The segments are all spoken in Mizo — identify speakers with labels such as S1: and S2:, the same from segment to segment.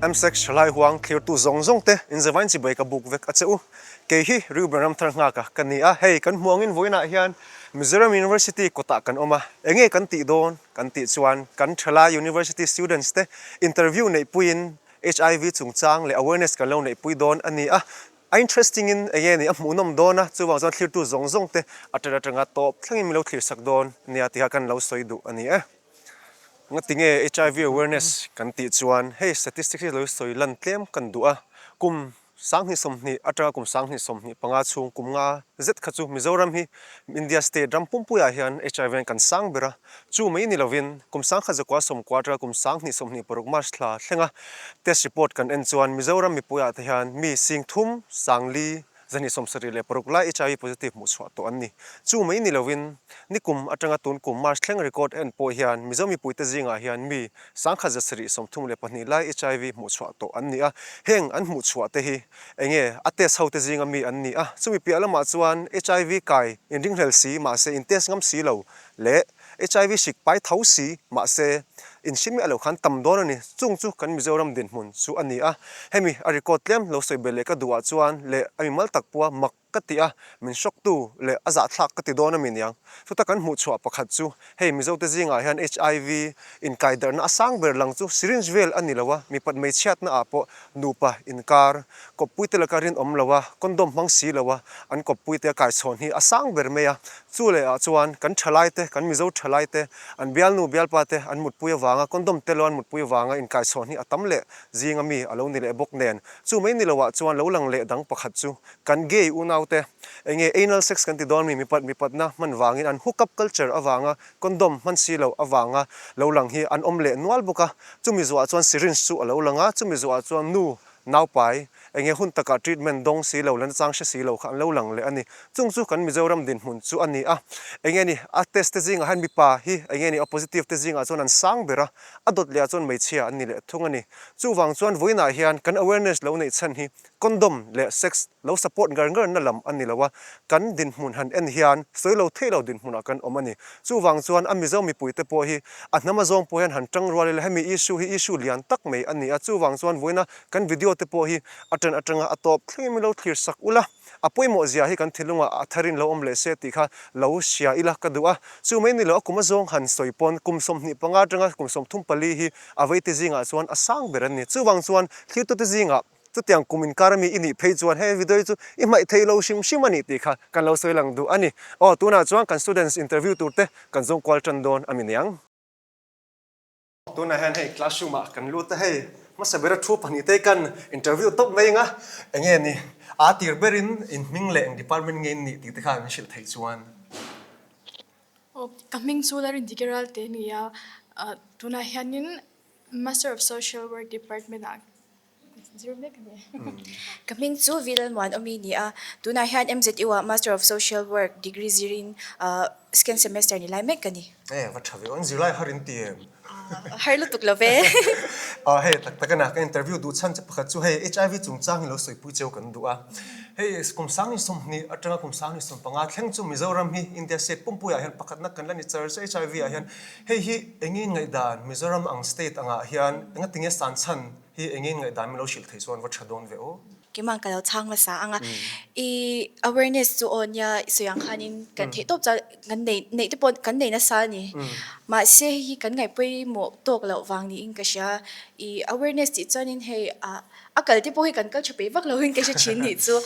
S1: MSEC Thalai Huang thlirtu zawng zawng te inzavain chibai ka buk vek a che u. Kei hi Reuben Ramthar nghaka ka ni a, hei kan hmuh angin vawiinah hian Mizoram University kawtah kan awm a, enge kan tih dawn kan tih chuan kan Thalai University students te interview neihpuiin HIV chungchang leh awareness kan lo neihpui dawn a ni a, a interesting in enge ni a hmuhnawm dawn a, chuvang chuan thlirtu zawng zawng te a ṭan aṭanga tawp thlengin min lo thlirsak dawn nia tih kha kan lo sawi duh a ni e. Ngatinge HIV awareness kan tih chuan hei statistics hi lo sawi lan tlem kan duh a, kum 2020 atanga kum 2025 chhung kum nga zet kha chu Mizoram hi India state ram pumpuiah hian HIV an kan sang ber a, chu mai ni lovin kum 1990 atanga kum 2026 March thla thlenga test report kan en chuan Mizoram mipuiah te hian mi 3000 4 276 lai HIV positive hmuh chhuah tawh an ni. Chu mai ni lovin nikum atanga tun kum March thleng record en pawh hian Mizo mipuite zingah hian mi 1732 lai HIV hmuh chhuah tawh an ni a. Heng an hmuh chhuah te hi enge a test ho te zinga mi an ni a. Chumi piah lamah chuan HIV kai inringhlel si mahse in test ngam si lo leh HIV hrik pai tho si mahse inhrim miah lo khan tam dawn a ni. Chung chu kan Mizoram dinhmun chu a ni a. Hemi a record tlem lo sawi belh leh ka duhah chuan leh a mimal tak pawha mak ka ti a, min hrawktu leh a zahthlak ka ti dawn a mi niang. Chuta kan hmuhchhuah pakhat chu hei Mizote zingah hian HIV inkaidarhna a sang ber lang chu syringe vel a ni lo a, mipat hmeichhiatna ah pawh nupa inkar kawppuite laka rinawm lo a, condom hmang si lo a, an kawppuite a kaichhawn hi a sang ber mai a. Chu leh ah chuan kan thalaite, kan Mizo thalaite, an bialnu bialpate an mutpui avanga condom te lo an mutpui avanga inkaichhawn hi a tam leh zinga mi a lo ni leh bawk nen. Chu mai ni lo ah chuan lo lang leh dang pakhat chu kan gay unaute enge anal sex kan ti dawn mi mipat mipatna hman vangin an hook up culture avanga condom hman si lo avanga lo lang hi an awm leh nual bawk a. Chumi zuah chuan syringe chu a lo lang a, chumi zuah chuan nu naupai enge hun takah treatment dawng si lo leh nachang hre si lo kha an lo lang leh a ni. Chung chu kan Mizoram dinhmun chu a ni a, enge ni a test te zingah hian mipa hi enge ni a positive te zingah chuan an sang ber a, a dawt leh ah chuan hmeichhia an ni leh thung a ni. Chuvang chuan vawiinah hian kan awareness lo neih chhan hi condom leh sex lo support ngar ngar na lam a ni lo a, kan dinhmun han en hian sawi lo theih lo dinhmunah kan awm a ni. Chuvang chuan a Mizo mipuite pawh hi a hnam a zawng pawh hian han tang rual ila hemi issue hi issue lian tak mai a ni a, chuvang chuan vawiina kan video te pawh hi a tan atanga a tawp thlengin min lo thlir sak ula, a pawimawh zia hi kan thinlungah a tharin lo awm leh se tih kha lo hria ila ka duh a. Chu mai ni lo a kum a zawng han sawi pawn kum 25 atanga kum 34 hi a veite zingah chuan a sang ber a ni. Chuvang chuan thlirtute zingah Chutiang kum inkar ami i nih phei chuan he video hi chu i hmaih thei lo hrim hrim a nih tih kha kan lo sawi lang duh a ni. Aw, tunah chuan kan students interview tur te kan zawng kual tan dawn a mi niang. Tunah hian hei classroom ah kan lut a, hei hmasa bera thu pahnih te kan interview tawp mai ang a, enge ni aa tir berin in hming leh eng department nge in nih tih te kha min hrilh theih chuan.
S2: Aw, ka hming chu Larindikeral te ni a, tunah hianin Master of Social Work department ah zir mek a ni.
S3: Ka hming chu V Lalmuanawmi ni a, tunah hian MZU ah Master of Social Work degree zirin second semester ni lai mek ka ni.
S1: E, va tha ve aw, an zirlai har in ti em?
S3: Har lutuk lo ve.
S1: Aw hei tak tak a na, ka interview duh chhan che pakhat chu hei HIV chungchang hi lo sawipui cheu kan duh a. Hei kum 20 atanga kum 2025 thleng chu Mizoram hi India state pumpuiah hian pakhatna kan la ni char che HIV ah hian Hei hi eng in ngaihdan Mizoram ang state angah hian engatinge san chhan hi eng in ngaihdan min lo hrilh thei chuan va tha dawn ve aw.
S3: Keimah ka lo chhang hmasa ang a, i awareness chu aw nia i sawi ang khanin kan theih tawp chuan kan nei neih te pawh kan nei nasa a ni. Mahse hei hi kan ngaih pawimawh tawk loh vang niin ka hria. I awareness tih chuanin hei ah a kal te pawh hi kan kal tha peih vak loin ka hre thin nih chu.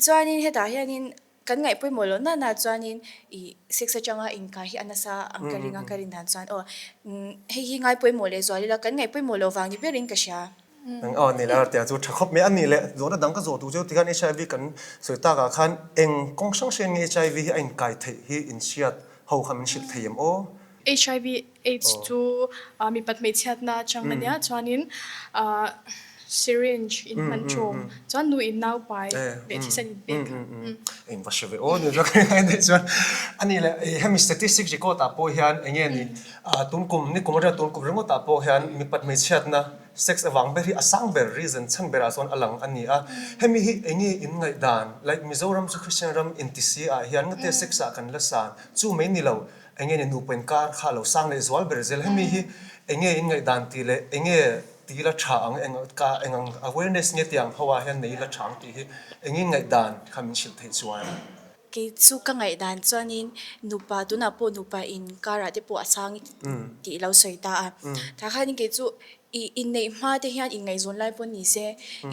S3: Chuanin hetah hianin Kan ngaih pawimawh loh nana chuanin i sex atanga inkai hi a nasa ang ka ring a, ka rin dan chuan aw hei hi ngai pawimawh leh zual ila kan ngaih pawimawh loh vang ni berin ka hria.
S1: Nang aw ni leh tia chu tha khawp mai a ni leh zawhna dang ka zawh duh chu tikhan HIV kan sawi takah khan eng kawng hrang hrang nge HIV hi a inkai theih hi inhriat ho kha min hrilh thei em aw?
S2: HIV aids chu mipat hmeichhiatna atang a nia chuanin syringe in hman tawm chuan nu in nau pai leh thisen in pek kha.
S1: Eng va hre ve aw ni zawk a nih chuan a nih leh hemi statistics record ah pawh hian eng nge ni tun kum ni kum atanga tun kum ringawt ah pawh hian mipat hmeichhiatna sex avang ber hi a sang ber reason chhan berah chuan a lang a ni a hemi hi eng nge in ngaihdan like Mizoram chu Christian ram inti ah hian ngate sex ah kan la san chu mai ni lo Enge ni nupa inkar kha lo sang leh zual ber zel. Hemi hi enge in ngaihdan tih leh enge ti la tha ang, eng ka eng ang awareness nge tiang ho ah hian nei la tha ang tih hi engin ngaihdan kha min hrilh theih chuan.
S3: Kei chu ka ngaihdan chuanin nupa tunah pawh nupa inkarah te pawh a sang tih lo sawi ta a. Tah khanin kei chu ih inneih hma te hian inngaihzawn lai pawh ni se,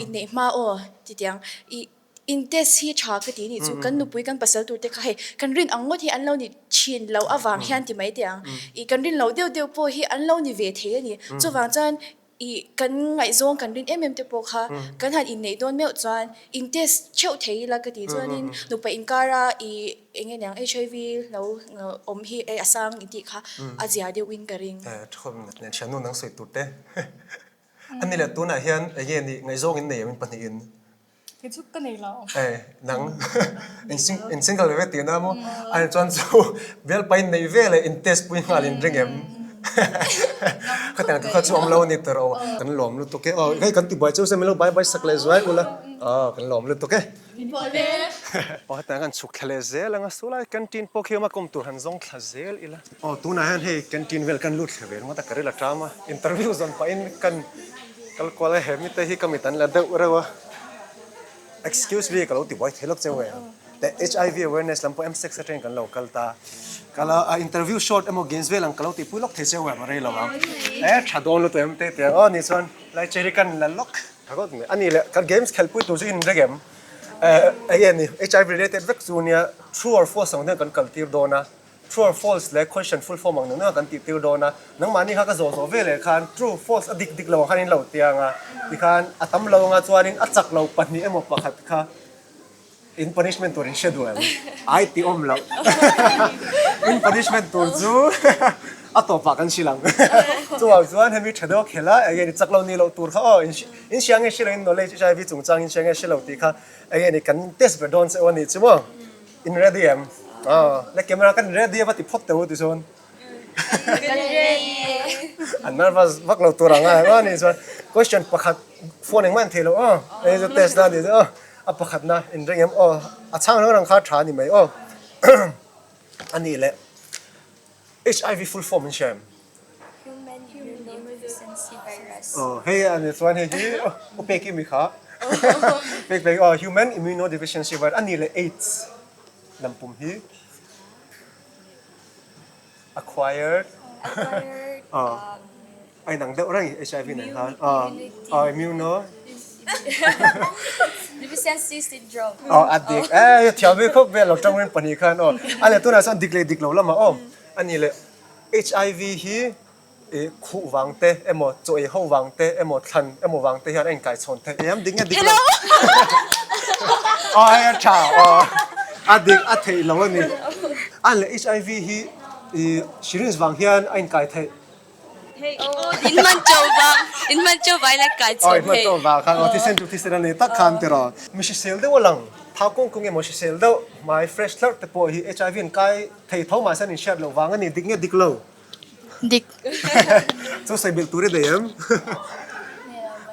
S3: inneih hma aw titiang ih in test hi tha ka ti nih chu kan nupui kan pasal tur te kha hei kan rin ang ngawt hi an lo ni thin loh avang hian ti mai teh ang. Ih kan rin loh deuh deuh pawh hi an lo ni ve thei a ni. Chuvang chuan Ih, kan ngaihzawng kan rin em em te pawh kha kan han inneih dawn meuh chuan in test theuh thei ila ka tih chuanin nupa inkara ih eng nge niang HIV lo awm hi a sang in tih kha a zia deuhin ka ring.
S1: Eh, thawm nen thiannu nang sawi tur te. Ani leh tunah hian eng nge nih ngaihzawng in nei em in pahnihin?
S2: Kei chu ka nei lo.
S1: Eh, nang in sing in single ve ve tih na maw? Ani chuan chu bialpa in nei ve leh in test pui nghal in ring em? Khatiang te kha chu awm lo a ni tawh rawh. Kan lawm lutuk e. Aw hei kan ti buai chu se min lo bai bai sak leh zuai ula. Aw kan lawm lutuk e. Aw hetiang kan chhuk thla leh zel anga sulai canteen pawh khi awm a kawm tur han zawng thla zel ila. Aw tunah hian hei canteen vel kan lut thla ve ringawt a ka ril a ṭam a interview zawn pahin kan Kal kual a he mite hi ka mit an la deuh reuh a, excuse me ka lo ti buai thei lawk cheu e, the HIV awareness lam pawh M-sex atangin kan lo kal ta, ka la a interview short emaw games vel ang ka lo tihpui lawk thei cheu em a rei lo ang, e tha dawn lutuk em te tia aw ni chuan lai cherry kan la lawk tha khawp mai, ani leh ka games khelpui tur chu in reng em, enge ni HIV related vek chu nia true or false ang deuh kan kal tir dawn a. True or false leh question full form ang neuh neuh kan tih tir dawn a, nangmahni kha ka zawh zawh ve leh khan true, false a dik dik lo ang khan in lo tiang a, tikhan a tam lo anga chuanin a chak lo pahnih emaw pakhat kha in punishment tur in hre duh em? Ai ti awm loh. In punishment tur chu a tawpah kan hrilh ang. Chuvang chuan hemi tha deuh a khelh a, enge ni chak lo nih loh tur kha aw in hria nge hre lo in knowledge HIV chungchang in hria nge hre lo tih kha enge ni kan test ber dawn che u a nih chu maw? In ready em? Aw, le camera kan ready a va ti phawt teh u ti chuan.
S4: Kan ready.
S1: An nervous vak lo tur ang a eng a chuan question pakhat phone engmah en thei lo aw hei chu test na a ni chu aw a pakhat na in ring em aw a chhang rang rang kha tha a ni mai aw a nih leh HIV full form in hria em?
S4: Human Immunodeficiency Virus.
S1: Aw hei a ni chuan hei hi u pek i mi kha pek pek aw Human Immunodeficiency Virus a nih leh AIDS lampum hi acquired aw a inang deuh reng HIV nen khan aw aw immuno
S4: Deficiency syndrome.
S1: Aw a dik e thiam ve khawp vel lo tang rin pahnih khan aw a leh tunah chuan dik leh dik lo lamah aw a nih leh HIV hi ih khuh vang te emaw chaw ei ho vang te emaw thlan emaw vang te hian a inkaichhawn theih em dik nge dik lo aw hei a tha aw a dik a theih lo a ni a leh HIV hi ih syringe vang hian a inkai theih
S4: In hman teuh vang in hman teuh vang in a kai chhawn theih.
S1: Aw in hman teuh vang khan aw thisen chu thisen a ni tak khan tiraw. Mi hrisel deuh a lang thau kawng kawng emaw hrisel deuh hmai fresh hlarh te pawh hi HIV an kai thei tho mahse an inhriat loh vang a ni dik nge dik lo?
S2: Dik.
S1: Chu sawi belh tur i nei em?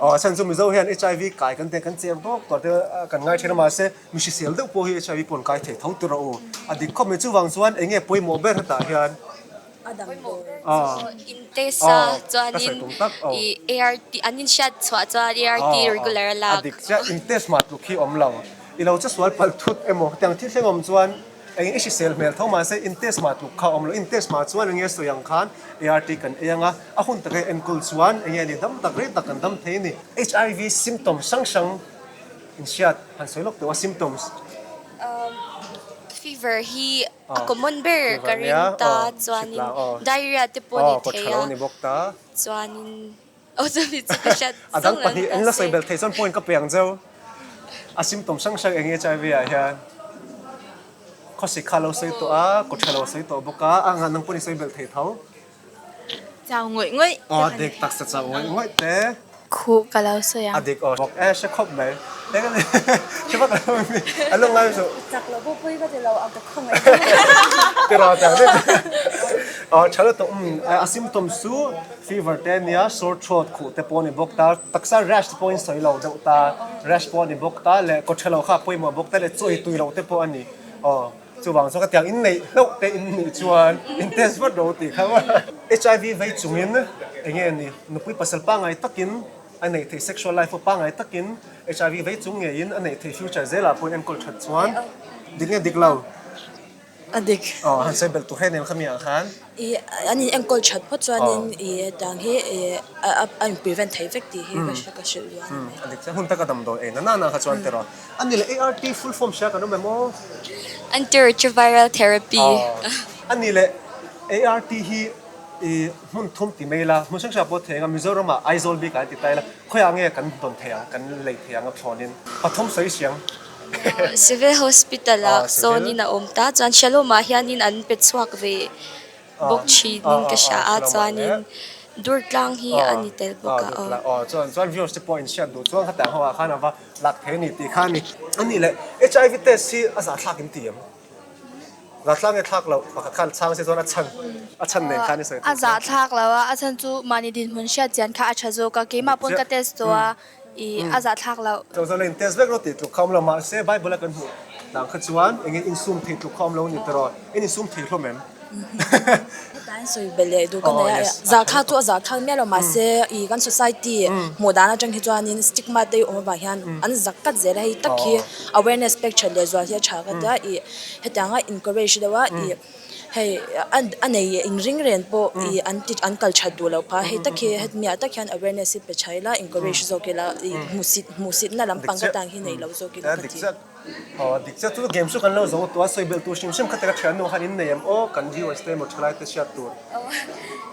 S1: Aw a chhan chu Mizo hian HIV kai kan kan cher bawk tur te kan ngai thin a mahse mi hrisel deuh pawh hi HIV pawh an kai thei tho tiraw u. A dik khawp mai chuvang chuan eng nge pawimawh ber hetah hian
S4: In test a chuanin i ART an inhriat chhuah chuan ART regular a lak.
S1: A dik chiah, in test mah tluk hi awm lo. I lo che sual palh thut emaw hetiang thil thleng awm chuan eng i hrisel hmel tho mahse in test mah tluk kha awm lo. In test mah chuan enge sawi ang khan ART kan ei anga a hun taka enkawl chuan enge ni dam tak rei tak kan dam thei a ni. HIV symptoms hrang hrang inhriat han sawi lawk tawh a symptoms.
S4: Fever hi A common ber ka ring ta chuanin diarrhea te pawh ni thei a chuanin aw chumi chu ka hriat
S1: A dang pahnih an la sawi belh thei chuan point ka pe ang cheu. A symptom hrang hrang eng HIV ah hian khawsik kha a lo sawi tawh a, kawtha lo sawi tawh bawk a, a nang pawhin i sawi belh thei tho.
S2: Chau ngawih ngawih
S1: te kha ni. Aw dik taksa chau ngawih ngawih te.
S2: Khuh ka lo sawi ang.
S1: A dik aw bawk e hre khawp mai. Eng a ni hre vak lo mi a lo ngai suh.
S3: Chak lo pawh pawi ka ti lo ang ka khawngaih deuh.
S1: Tiraw chak deuh. Aw tha lutuk um a symptoms chu fever te ania sore throat khuh te pawh a ni bawk ta taksa rash te pawhin sawi lo deuh ta rash pawh a ni bawk ta leh kawtha lo kha pawimawh bawk ta leh chaw ei tui loh te pawh a ni aw. Chuvang chuan ka tiang in neih hlauh te in nih chuan in test vat ro tih kha HIV vei chungin Enge ni nupui pasal pangai takin a neih theih sexual life pawh pangai takin HIV vei chung ngeiin a neih theih future zelah pawhin enkawl that chuan dik nge dik lo?
S5: A dik.
S1: Aw han sawi belh tur hle nen khami ah khan.
S5: I an in enkawl that phawt chuanin i hetang hi i a in prevent thei vek tih hi ka hre ka hrilh duh a ni.
S1: A dik chiah hun taka damdawi ei na nana kha chuan tiraw. A ni leh ART full form hria kan awm em aw?
S4: Antiretroviral therapy.
S1: A ni leh ART hi i hmun thum ti mai ila hmun hrang hrang pawh thei anga Mizoram ah Aizawl bik ah an ti ta ila khawiah nge kan dawn thei ang kan lei thei ang a thlawnin pathum sawi siang.
S4: Civil Hospital ah sawnin a awm ta chuan Shalom ah hianin an pe chhuak ve bawk thinin ka hria a chuanin Durtlang hi a ni tel bawk a
S1: aw. Aw chuan chuan viewers te pawh inhriat duh chuan khatiang ho ah khan a va lak thei a ni tih kha a ni. A nih leh HIV test hi a zahthlak in ti em? Zahthlak nge thlak loh pakhat khan chhang se chuan a chhan a chhan nen khan i sawi
S2: A zahthlak lo a, a chhan chu mahni dinhmun hriat chian kha a tha zawk a, keimah pawn ka test tawh a, i a zahthlak loh.
S1: Chu chuan a in test vek rawh tih tluk kha awm lo mahse Bible a kan hmuh dan kha chuan eng in insum thei tluk kha awm lo ni tiraw in insum thei hlawm em?
S5: Heta in sawi belh leh duh ka nei a, zahthlak chu a zahthlak miah lo mahse i kan society hmuh dan atang hi chuanin stigma te awm avang hian an zak kat zel a, hei tak hi awareness pek that leh zual hi a tha ka tia i hetianga encourage deuh a i hei a nei inring ren pawh i an ti an kal that duh loh phah hei tak hi hemi ah tak hian awareness hi pe tha ila encourage zawk ila i hmuhsit hmuhsitna lampang ka tan hi nei lo zawk ila ka ti.
S1: Aw dik chiah chu game chu kan lo zo tawh a sawi belh tur hrim hrim kha te ka thiannu khan in nei em aw kan viewers te emaw thalai te hriat tur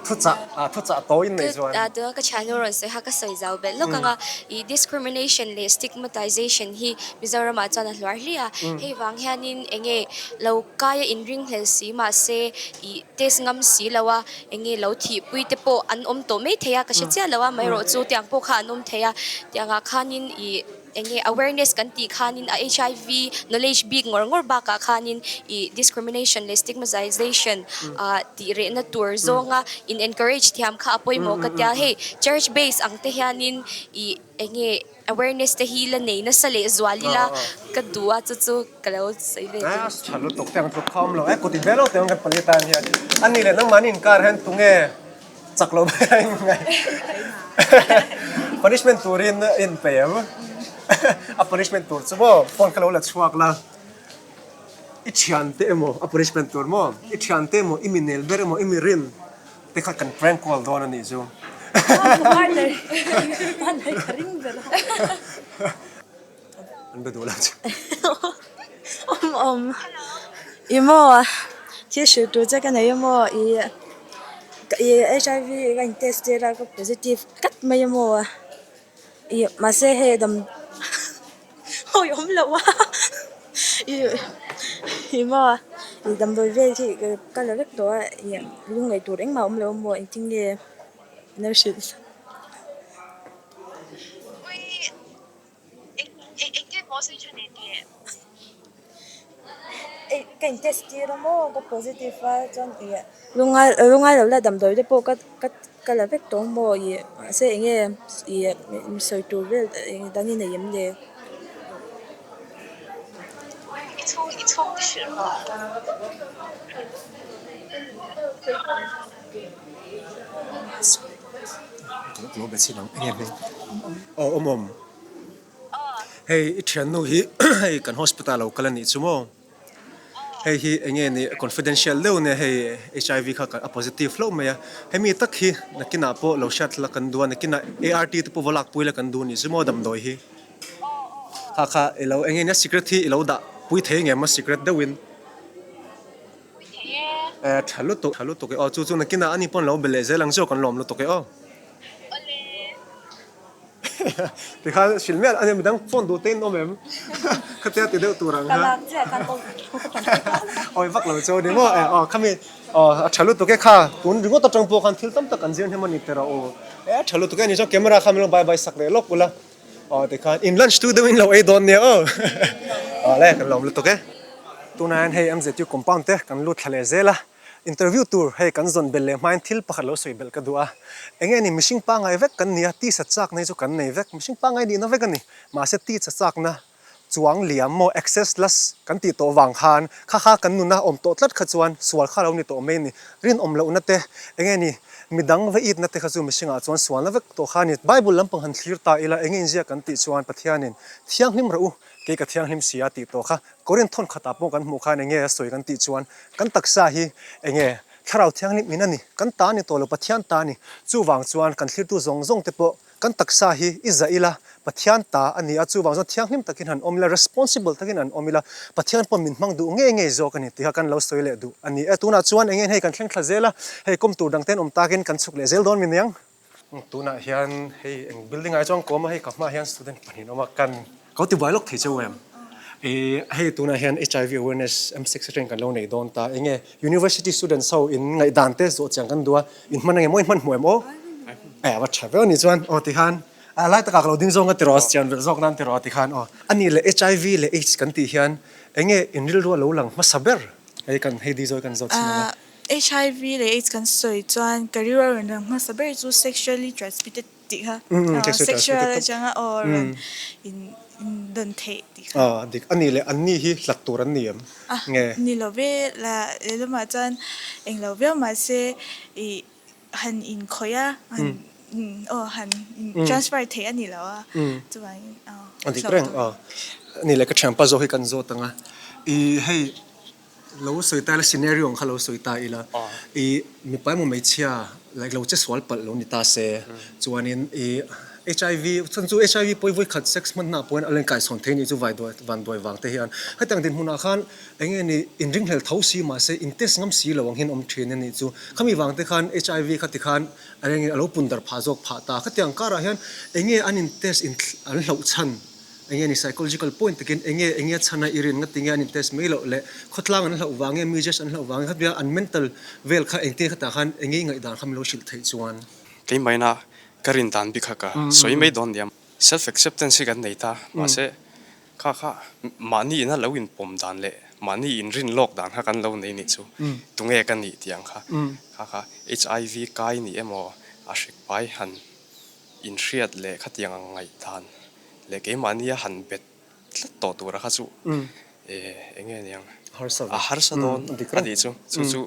S1: thuchah ah thuchah tawi in nei chuan.
S4: Tuna ka thiannu rawn sawi kha ka sawi zau belh lawk ang a ih discrimination leh stigmatization hi Mizoram ah chuan a hluar hle a hei vang hianin eng nge lo kai a inringhlel si mahse ih test ngam si lo a eng nge lo thihpui te pawh an awm tawh mai thei a ka hre chiah lo a amaherawh chu tiang pawh kha an awm thei a tiang ah khanin ih. Eng nge awareness kan tih khanin a HIV knowledge bik ngawr ngawr bakah khanin ih discrimination leh stigmatization ah tih rehna tur zawnga in encourage thiam kha a pawimawh ka tia. Hei church base ang te hianin ih eng nge awareness te hi la nei nasa leh zual ila ka duh a chu chu ka lo sawi ve
S1: tur. Tha lutuk te ang tluk kha awm lo e, kut in vel lo te ang kan pali tan hian. A ni leh nangmahni inkar hian tunge Chak lo mai a inngaih. Punishment turin a inpe em? A punishment tur chu maw phone kha lo la chhuak la, i thiante emaw a punishment tur maw, i thiante emaw i mi nel ber emaw i mi rin te kha kan prank call dawn a nih chu. An be duh lo chu.
S5: Awm awm. I maw thil hrilh tur che ka nei a maw i i HIV ka in test tir a ka positive tlat mai a maw i mahse hei dam hawi awm loh a i i maw i damdawi vel hi ka la vek tawh a i lungngaih tur engmah a awm lo a maw engtin nge lo hrilh. Ka in test tir a maw ka positive a chuan ih lungai lungai lo la damdawi te pawh ka ka ka la vek tawh maw ih mahse eng nge ih sawi tur vel eng dang i nei em le.
S1: Aw awm awm. Hei i thiannu hi hei kan hospital lo kal a nih chu maw hei hi eng nge ni confidential deuh nia hei HIV kha a positive hlauh mai a hemi tak hi nakinah pawh lo hriat la kan duh a nakinah ART te pawh va lakpui la kan duh a nih chu maw damdawi hi kha kha i lo eng nge nia secret hi i lo dah pui thei ngem a secret deuhin. E tha lutuk tha lutuk e aw chu chu nakinah ani pawn lo be leh zel ang chu kan lawm lutuk e aw. Tikhan hrilh miah a midang phone duh te in awm em khatia ti deuh tur ang kha awi vak lo chu ni maw e aw khami aw a tha lutuk e kha tun ringawt atang pawh khan thil tam tak an zir hnem a ni tiraw aw e a tha lutuk e ni chuan camera kha min lo bye bye sak leh lawk ula aw tikhan in lunch tu deuh in lo ei dawn nia aw aw le kan lawm lutuk e tunah hian hei M_Z_U compound te kan lut thla leh zel a. Interview tur hei kan zawn belh leh hmain thil pakhat lo sawi belh ka duh a, enge ni mihring pangngai vek kan ni a, tisa chakna hi chu kan nei vek, mihring pangngai nihna vek a ni, mahse tisa chakna Chuang liam maw excess lust kan tih tawh vang khan kha kha kan nuna awm tawh tlat kha chuan sual kha lo ni tawh mai a ni. Rinawm lohna te enge ni midang va itna te kha chu mihringah chuan sualna vek tawh kha a ni. Bible lampang han thlir ta ila enge inziak kan tih chuan Pathianin thianghlim rawh u kei ka thianghlim si a tih tawh kha Korinth thawn khatah pawh kan hmuh khan enge a sawi kan tih chuan kan taksa hi enge thlarau thianghlim in a ni kan ta a ni tawh lo Pathian ta a ni. Chuvang chuan kan thlirtu zawng zawng te pawh Kan taksa hi i zah ila, Pathian ta a ni a, chuvang chuan thianghlim takin han awm ila, responsible takin han awm ila, Pathian pawh min hmang duh ngei ngei zawk a ni tih kha kan lo sawi leh duh a ni e. Tunah chuan eng nge hei kan thleng thla zel a, hei kawm tur dangte an awm takin kan chhuk leh zel dawn mi niang. Tunah hian hei eng building ah hi chuan kawm a, hei ka hmaah hian student pahnih an awm a, kan Ka ti buai lawk thei cheu em? I hei tunah hian HIV awareness M6 atangin kan lo nei dawn ta. Enge university students ho in ngaihdan te zawh chiang kan duh a, in hman ange maw in hman hmuh em aw? E a va tha viau ni chuan aw tikhan a lai takah ka lo ding zawng a tiraw chian velh zawk nan tiraw tikhan aw. A nih leh HIV leh AIDS kan tih hian enge in rilru a lo lang hmasa ber? Hei kan hei di zawi kan zawt chin ang a.
S2: HIV leh AIDS kan sawi chuan ka rilru a rawn lang hmasa ber chu sexually transmitted tih kha sexual atanga aw rawn in dawn theih tih kha.
S1: Aw dik a nih leh an ni hi hlat tur an ni em nge?
S2: Ni lo ve la lehlamah chuan eng lo viau mahse ih han inkhawih a han aw han in transfer theih a ni lo a chuvangin aw.
S1: A dik reng aw a nih leh ka thianpa zawk hi kan zawt ang a ih hei Lo sawi ta ila scenario ang kha lo sawi ta ila i mipa emaw hmeichhia like lo che sual palh lo ni ta se chuanin i HIV chhan chu HIV pawi vawi khat sex hman hna pawhin a lo inkaisawn thei nih chu vai duai van duai vang te hian hetiang dinhmunah khan eng nge ni inringhlel tho si mahse in test ngam si lo ang hian awm thin a nih chu khami vang te khan HIV kha tikhan a reng in a lo pun darh phah zawk phah ta khatiang karah hian eng nge an in test in an hlauh chhan Enge ni psychological point takin enge enge a chhan a i rin ngati nge an in test mai loh leh khawtlang an hlauh vang nge mi just an hlauh vang nge khatia an mental vel kha engtin khatah khan enge i ngaihdan kha min lo hrilh theih chuan.
S6: Keimahina ka rin dan bik kha ka sawi mai dawn nia. Self acceptance hi kan nei ta mahse kha kha mahni ina lo inpawm dan leh mahni inrin lawk dan kha kan lo nei nih chu tunge ka nih tih ang kha kha kha HIV kai nih emaw a hrik pai han inhriat leh khatiang ang ngaihdan leh keimahnia han bet tlat tawh tura kha chu eng nge niang a harsa dawn a tih chu chu chu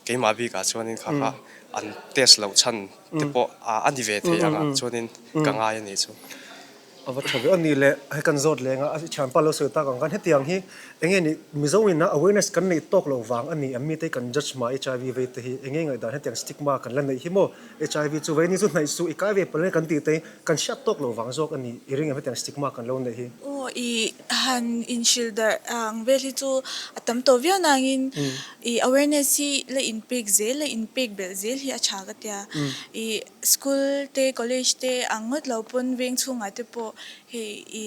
S6: keimah bikah chuanin kha kha an test loh chhan te pawh a ni ve thei ang ah chuanin ka ngai a nih chu.
S1: A va tha ve a ni le hei kan zawt leng a a thianpa lo sawi tak ang khan hetiang hi eng nge ni Mizo ina awareness kan neih tawk loh vang a ni em mite kan judge hma HIV vei te hi eng nge ngaihdan hetiang stigma kan la neih hi maw HIV chu vei ni chu hnaih suh i kai ve palh kan tih te hi kan hriat tawk loh vang zawk a ni i ring em hetiang stigma kan lo neih hi.
S2: Aw i han inhrilh darh ang vel hi chu a tam tawh viau nangin i awareness hi la inpek zel la inpek belh zel hi a tha ka tia i school te college te ang ngawt lo pawn veng chhungah te pawh hei i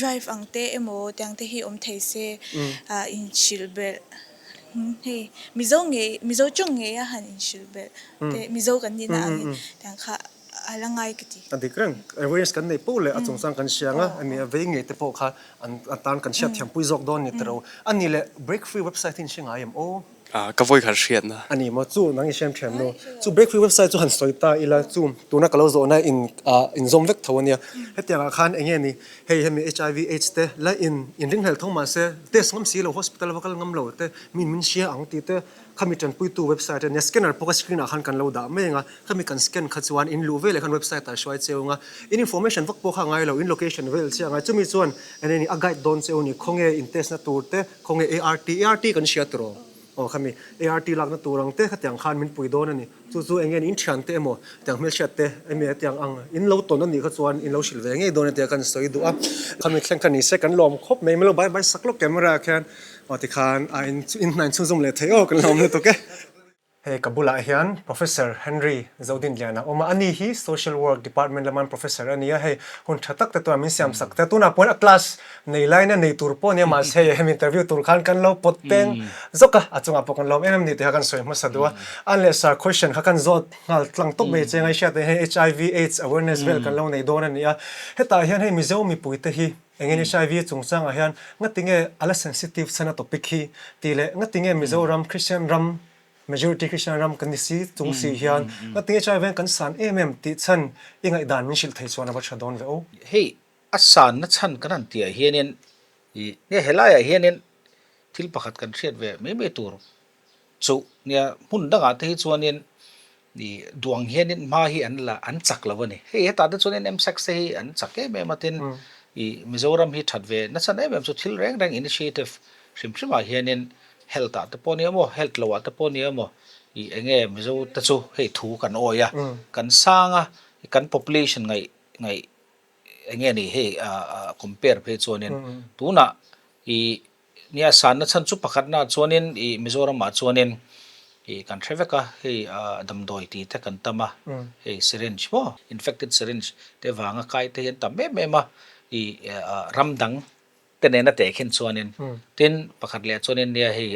S2: drive ang te emaw tiang te hi awm thei se inhrilh belh. Hei Mizo ngei Mizo tawng ngei a han inhrilh belh te Mizo kan nihna angin tiang kha a la ngai ka ti.
S1: A dik reng. Awareness kan nei poh leh a chungchang kan hria ang a, ani a vei ngei te pawh kha an atan kan hriat thiam pui zawk dawn ni ta ro. A ni leh break free website hi in hre ngai em aw?
S6: Ka vawi khat hriatna.
S1: A ni maw chu nang i hriam thiam nu. Chu break free website chu han sawi ta ila chu tuna ka lo zawhna in inzawm vek tho a nia. Hetiangah khan eng nge ni Hei hemi HIV aids te la in inringhlel tho mahse test ngam si lo hospital va kal ngam lo te min min hria ang tih te khami tanpuitu website ania scanner pawh kha screen ah khan kan lo dah mai anga khami kan scan kha chuan in luh veleh khan website ah hruai cheu anga in information vak pawh kha a ngai lo in location vel chiah a ngai chumi chuan eng eng a guide dawn cheu a ni khawnge in test na tur te khawnge ART ART kan hria tiraw aw khami ART lakna tur ang te khatiang khan min pui dawn a ni. Chu chu eng nge ni in thian te emaw tiang hmelhriat te emaw hetiang ang in lo tawn a nih kha chuan in lo hrilh ve ngei dawn a tia kan sawi duh a. Khami thleng kha ni se kan lawm khawp mai milo bye bye sak lawk camera ah khian aw tikhan a in in hna in chhunzawm leh thei aw kan lawm lutuk e. Hei ka bulah hian Professor Henry Zodinliana a awm a, ani hi Social Work Department laman Professor a ni a, hei hun tha tak te tuah min siam sak te a, tunah pawhin a class nei laina nei tur pawh nia mahse hei hemi interview tur khan kan lo pawt peng zawk a, a chungah pawh kan lawm em em ni tih kha kan sawi hmasa duh a, an leh sir question kha kan zawt nghal tlang tawp mai che ngaihhriat ah hian HIV aids awareness vel kan lo nei dawn a ni a, hetah hian hei Mizo mipui te hi engin HIV chungchangah hian ngatinge a la sensitive chhan a topic hi tih leh ngatinge Mizoram Christian ram Majority Christian ram kan ni si chung si hian ngatinge HIV hian kan san em em tih chhan i ngaihdan min hrilh thei chuan a va tha dawn ve aw.
S7: Hei A sanna chhan kan han tihah hianin Ih nia helaiah hianin thil pakhat kan hriat ve mai mai tur chu nia hmun dangah te hi chuanin ih duh ang hianin hma hi an la an chak lo a ni. Hei hetah te chuanin MSAC te hi an chak em em a tin ih Mizoram hi that ve nasa em em chu thil reng reng initiative hrim hrimah hianin health ah te pawh nia maw health loh ah te pawh nia maw ih eng nge Mizo te chu hei thu kan awi a kan sang a kan population ngaih ngaih eng nge ni hei ah compare phei chuanin tunah ih nia sanna chhan chu pakhatna chuanin ih Mizoramah chuanin ih kan hre vek a hei ah damdawi tih te kan tam a hei syringe maw infected syringe te vanga kai te hi an tam em em a ih ram dang te nena teh khin chuanin tin pakhat leh chuanin nia hei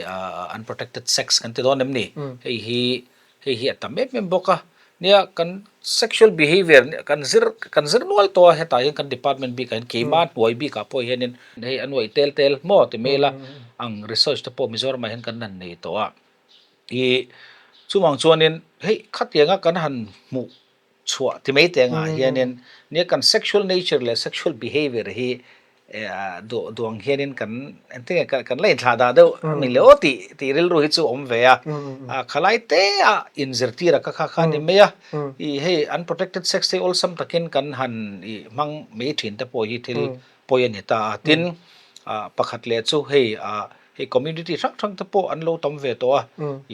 S7: unprotected sex kan ti dawn em ni hei hi hei hi a tam em em bawk a nia kan sexual behavior kan zir kan zir nual tawh a hetah hian kan department bikah hian keimah hnuai bikah pawh hianin hei a nuaih tel tel maw ti mai ila ang research te pawh Mizoramah hian kan han nei tawh a ih chuvang chuanin hei khatianga kan han hmuh chhuah ti mai te angah hianin nia kan sexual nature leh sexual behavior hi duh duh ang hianin kan engtin nge kan la inthlah dah deuh a ni le aw tih tih rilru hi chu a awm ve a khalai te a inzirtir a ka kha kha a ni mai a ih hei unprotected sex te hi awlsam takin kan han ih hmang mai thin te pawh hi thil pawi a ni ta a tin ah pakhat leh chu hei ah hei community hrang hrang te pawh an lo tam ve tawh a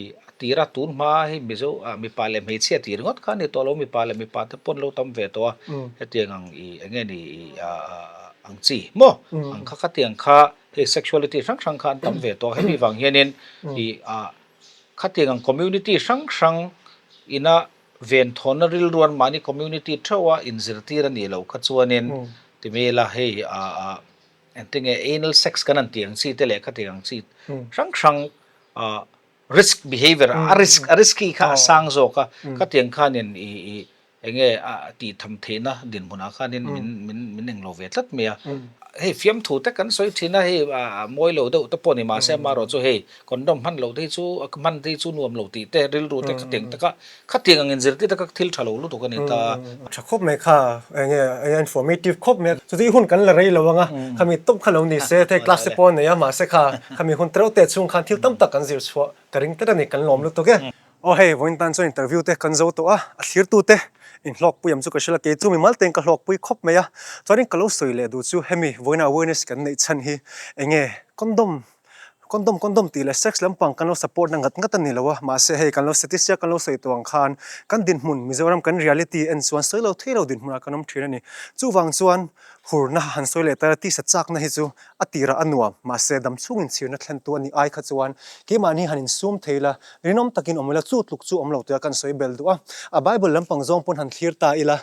S7: ih a tira tun hma hei mizo ah mipa leh hmeichhia tih ringawt kha a ni tawh lo mipa leh mipa te pawh an lo tam ve tawh a hetiang ang ih eng nge ni ih ah ang chi maw ang kha khatiang kha hei sexuality hrang hrang kha an tam ve tawh a hemi vang hianin ih ah khatiang ang community hrang hrang ina Venthawnna rilruan mahni community theuha inzirtir a nih loh kha chuanin ti mai ila hei ah engtinge anal sex kan han tih ang chi te leh khatiang ang chi hrang hrang ah risk behavior a risk a risky kha a sang zawk a khatiang khanin ih ih enge a tih tham theihna dinhmunah khanin min min min englo ve tlat mai a hei fiamthu te kan sawi thin a hei ah mawi lo deuh te pawh ni mahse amaherawh chu hei Condom hman loh te hi chu hman te hi chu nuam lo tih te rilru te khatiang taka khatiang ang inzirtir taka thil tha lo lutuk a ni ta.
S1: Tha khawp mai kha enge enge informative khawp mai a chuti hun kan la rei lo anga khami tawp kha lo ni se thei class te pawh a nei a mahse kha khami hun tereuh te chhung khan thil tam tak kan zir chhuah ka ring tlat a ni kan lawm lutuk e. Aw hei vawiin tan chuan interview te kan zo tawh a a thlirtu te inhlawkpui am chu ka hrilh a kei chu mimal tein ka hlawkpui khawp mai a chuanin ka lo sawi leh duh chu hemi vawiina awareness kan neih chhan hi enge condom Condom condom tih leh sex lampang kan lo support na ngat ngat a ni lo a, mahse hei kan lo statistic kan lo sawi tawh ang khan kan dinhmun Mizoram kan reality en chuan sawi lo thei lo dinhmunah kan awm thin a ni. Chuvang chuan hurna han sawi leh ta tisa chakna hi chu a tirah a nuam, mahse dam chhungin chhirna thlentu a nih ai kha chuan keimahni han insum thei la, rinawm takin awm ila chu tluk chu awm lo tia kan sawi bel duh a. A Bible lampang zawng pawn han thlir ta ila,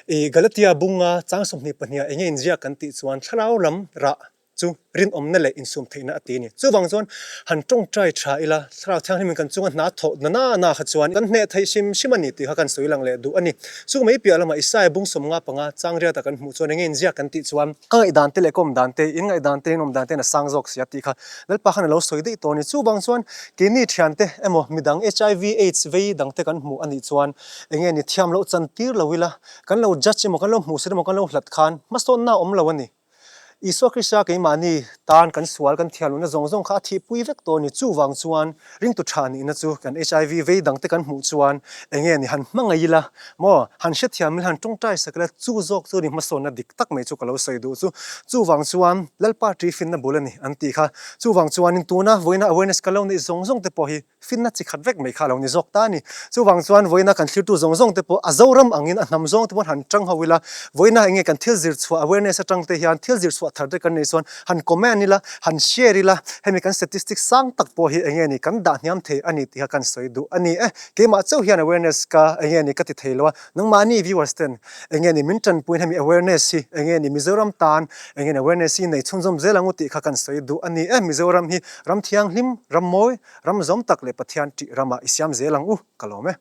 S1: ih Galatia bunga chang 22ah enge inziak kan tih chuan thlarau lam rah Chu rinawmna leh insum theihna a ti a ni. Chuvang chuan han tawngtai tha ila, Thlarau Thianghlimin kan chunga hna thawh na na na kha chuan kan hneh theih hrim hrim a ni tih kha kan sawi lang leh duh a ni. Chu mai piah lamah Isaiah bung 55 changriata kan hmuh chuan enge inziak kan tih chuan ka ngaihdan te leh ka awm dan te, in ngaihdan te, in awm dan te in a sang zawk si a tih kha Lalpa khan a lo sawi daih tawh a ni. Chuvang chuan keini thiante emaw midang HIV aids vei dangte kan hmuh a nih chuan enge ni thiam loh chan tir lo ila, kan lo judge emaw kan lo hmuhsit emaw kan lo hlat khan hmasawnna a awm lo a ni. Isua Krista keimahni tan kan sual kan thianlohna zawng zawng kha a thihpui vek tawh a ni. Chuvang chuan ringtu tha nihna chu kan HIV vei dangte kan hmuh chuan enge ni han hmangaih ila maw, han hrethiam ila, han tawngtai sak ila chu zawk chu ni hmasawnna dik tak mai chu ka lo sawi duh chu. Chuvang chuan Lalpa ṭi finna bul a ni an tih kha. Chuvang chuanin tuna vawiina awareness ka lo neih zawng zawng te pawh hi Finna chi khat vek mai kha a lo ni zawk ta a ni. Chuvang chuan vawiina kan thlirtu zawng zawng te pawh a Zoram angin a hnam zawng te pawh han tang ho ila, vawiina enge kan thil zir chhuah awareness atang te hian thil zir chhuah thar te kan neih chuan han comment ila, han share ila, hemi kan statistics sang tak pawh hi enge ni kan dah hniam thei a ni tih kha kan sawi duh a ni e. Keimah chauh hian awareness ka enge ni ka ti thei lo a, nangmahni viewers ten enge ni min tanpuiin hemi awareness hi enge ni Mizoram tan enge ni awareness hi nei chhunzawm zel ang u tih kha kan sawi duh a ni e. Mizoram hi ram thianghlim, ram mawi, Ram zawm tak leh Pathian tih ramah i siam zel ang u, ka lawm e.